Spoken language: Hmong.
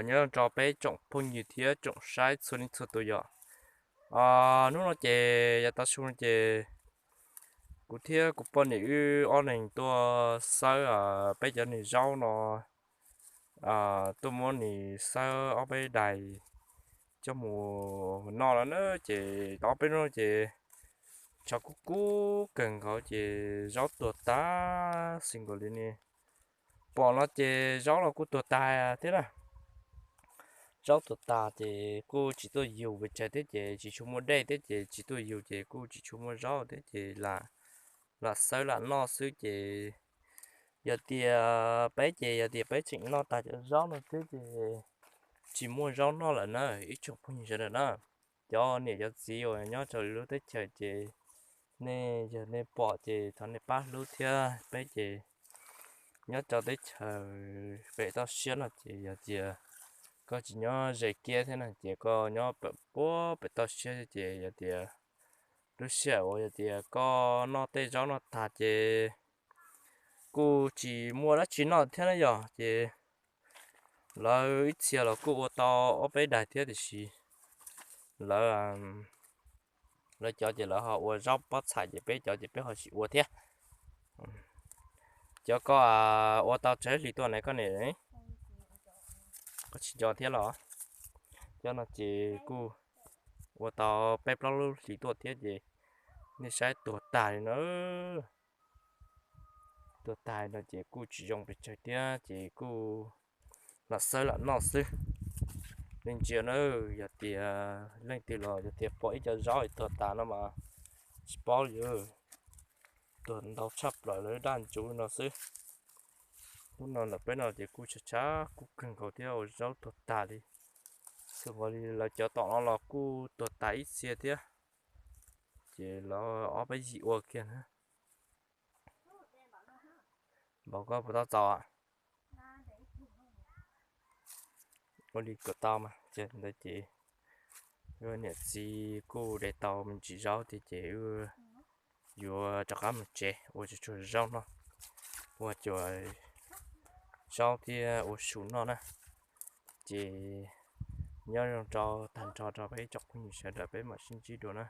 Nyob rau peb tsoom phooj ywg thiab tsoom saib txhua leej txhua tus yom. Hnub no ces yav tas su no ces kuv thiab kuv poj niam wb ob leeg tuaj xawb peb cov niag zaub no, tuaj muab nws xawb ob peb daim coj mus noj no na. Ces ob peb hnub no ces tshav kub kub kawg nkaus ces zaub tuag tag xwb nkaus li ne. Pom no ces zaub los kuj tuag tag thiab na. Zaub tuag tag ces kuj tsis tuaj yug pes tsawg thiab ces tsis tshua muaj dej thiab ces tsis tuaj yug ces kuj tsis tshua muaj zaub thiab ces lam xawb lam noj xwb ces yog tias peb ces yog tias peb tseem noj tag cov zaub no xwb ces tsis muaj zaub noj lawm na ib tsoom phooj ywg sawv daws na. Cov niam cov txiv uas nyob rau lub teb chaws ces nej yog nej pom ces thov nej pab hlub thiab peb ces nyob rau teb chaws pem toj siab no ces yog tias koj tsis nyob ze kiab thiab no ces koj nyob pem puag pem toj siab ces yog tias lub sij hawm uas yog tias koj noj tej zaub noj tag ces kuj tsis muaj dab tsi noj thiab na yom. Ces lawv ib txhia los kuj ua tau ob peb daim thiab tiam sis lawv, lawv cov ces lawv ho ua zaub pob txhais ces peb cov ces peb ho tsis ua thiab. Cov koj ua tau tsawg hlis tuaj ne koj niam? Koj tsis nco thiab los? Cov no ces kuj ua tau peb plaub lub hlis tuaj thiab ces nej saib tuag tag li na. Tuag tag no ces kuj tsis zoo pes tsawg thiab ces kuj lam xawb lam noj xwb. Nej ntsia na, yog tias leej twg los yog tias pom ib co zaub tuag tas no mas tsis paub li, tuag ntau tshaj plaws lawv daj ntsuv no xwb. Hnub no ntawm peb no ces kuj tshav tshav kub kawg nkaus thiab ua zaub tuag tag li. Xwb nkaus li lawv cov tom no los kuj tuag tag ib txhia thiab. Ces lawv ob peb yim ua kiag na. Npaum koj puas tau txaus? Ua li kom tau mas ces ntawd ces niam txiv kuj de tau me ntsis zaub thiab ces wb yuav rov qab mus tsev ua tsuas tsuas zaub noj, ua tsuas zaub thiab ua su noj na. Ces nyob zoo rau tag nrho rau peb ib tsoom phooj ywg sawv daws, peb mam sib ntsib dua na.